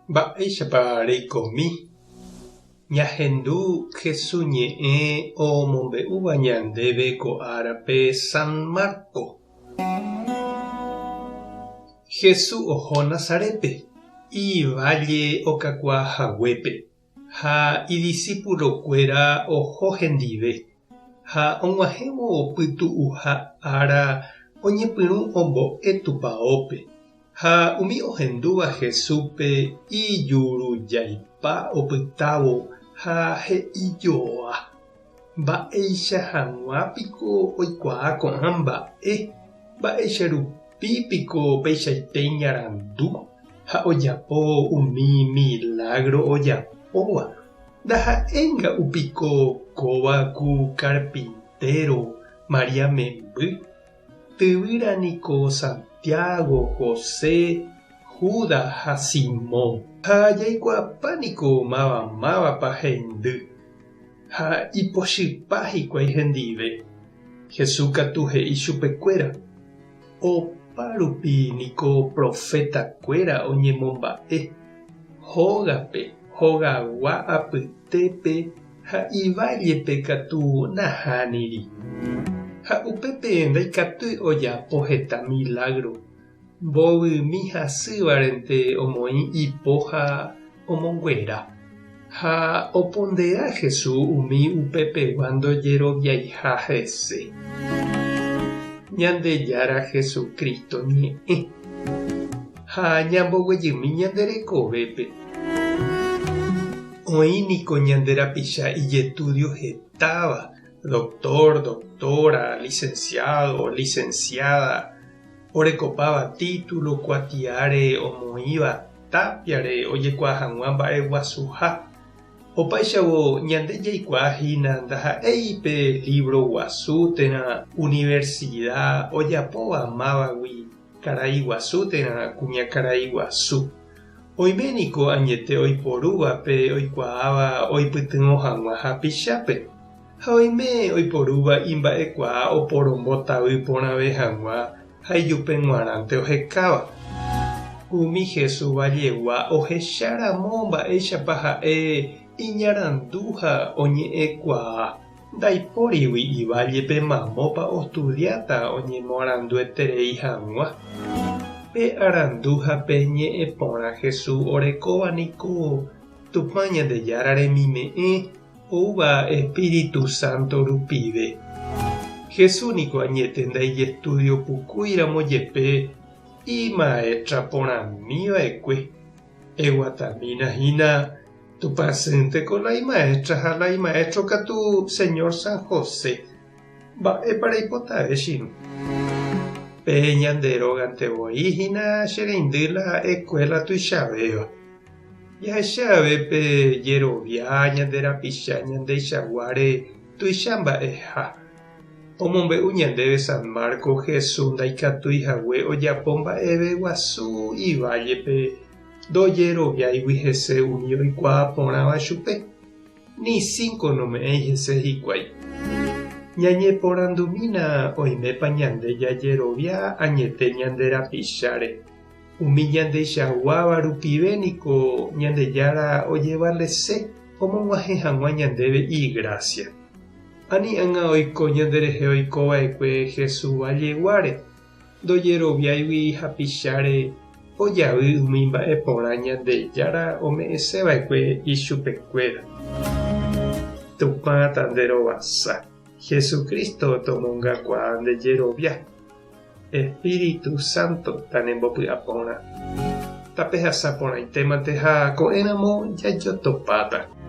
Mba'éichapa reikomi? Ñahendu Hesu ñe'ẽ omombe'úva ñandéve ko árape San Marco. Hesu oho Nazarépe, iválle okakuaa haguépe, ha idisípulokuéra oho hendive. Ha og̃uahẽvo pytu'uha ára oñepyrũ ombo'e tupaópe, ha umi ohendúva Jesúspe ijurujaipa opytávo ha he'ijoa, Mba'éicha hag̃ua piko oikuaa ko'ã mba'e? Mba'éicha rupi piko peichaite iñarandu ha ojapo umi milágro ojapóva? Ndaha'éinga'u piko kóva ku karpintéro María memby? Tyvýra niko Santiago, José, Judas ha Simón. Ha jaikuaapa niko máva mávapa heindy, ha ipochypa hikuái hendive. Jesús katu he'i chupekuéra, Opa rupi niko profetakuéra oñemomba'e, hógape, hogagua apytépe ha ivállepe katu nahániri. Ha upépe ndaikatúi ojapo heta milágro, mbovymi hasývarente omoĩ ipo ha omonguera. Ha opondera Jesús umi upepegua ndojeroviaiha hese. Ñandejára Jesucristo ñe'ẽ. Ha ñamboguejymi ñande rekovépe. Oĩ niko ñande rapicha ijetudio hetáva, doctor, doctora, licenciado, licenciada, orekopáva título kuatiáre omoĩva tápiare ojekuaa hag̃ua mba'eguasuha. Opáichavo ñande jaikuaa hína ndaha'éi pe lívro guasu térã universida ojapóva mávagui karai guasu térã kuñakarai guasu. Oime niko añete oiporúva pe oikuaáva oipytyvõ hag̃ua hapichápe, ha oime oiporúva imba'ekuaa oporombotavy porãve hag̃ua ha ijupe g̃uarãnte ohekáva. Umi Jesús vallegua ohecha ramo mba'éichapa ha'e iñarandu ha oñe'ẽkuaa, ndaipórigui ivállepe mamópa ostudiáta oñemoarandueterei hag̃ua. Pe arandu ha pe ñe'ẽ porã Jesús orekóva niko Tupã Ñandejára remime'ẽ oúva espíritu sánto rupive. Jesús niko añete ndaijestudio pukúiramo jepe imaéstra porãmi va'ekue. Eguatamína hína Tupãsýnteko la imaéstra ha la imaéstro katu Señor San José. Mba'épa reipotave che irũ? Pe ñande rógante voi hína che reindy la escuela tuichavéva. Jahecha ave pe jerovia ñande rapicha ñandeichaguáre tuicha mba'eha. Omombe'u ñandéve San Marcos Jesús ndaikatúi hague ojapo mba'eve guasu ivállepe ndojeroviáigui hese umi oikuaa porãva chupe. Ni cinco nome'ẽi hese hikuái. Ñañeporandumína oimépa ñande jajerovia añete ñande rapicháre. Umi ñandeichaguáva rupive niko Ñandejára ojevalese omog̃uahẽ hag̃ua ñandéve igrásia. Ani ág̃a oiko ñanderehe oikova'ekue Jesús valleguáre, ndojeroviáigui hapicháre ojavy umi mba'e porã Ñandejára ome'ẽseva'ekue ichupekuéra. Tupã tanderovasa. Jesucristo tomongakuaa nde jerovia. Espíritu Santo tanembopy'aporã. Tapehasa porãitémante ha ko'ẽramo jajotopáta.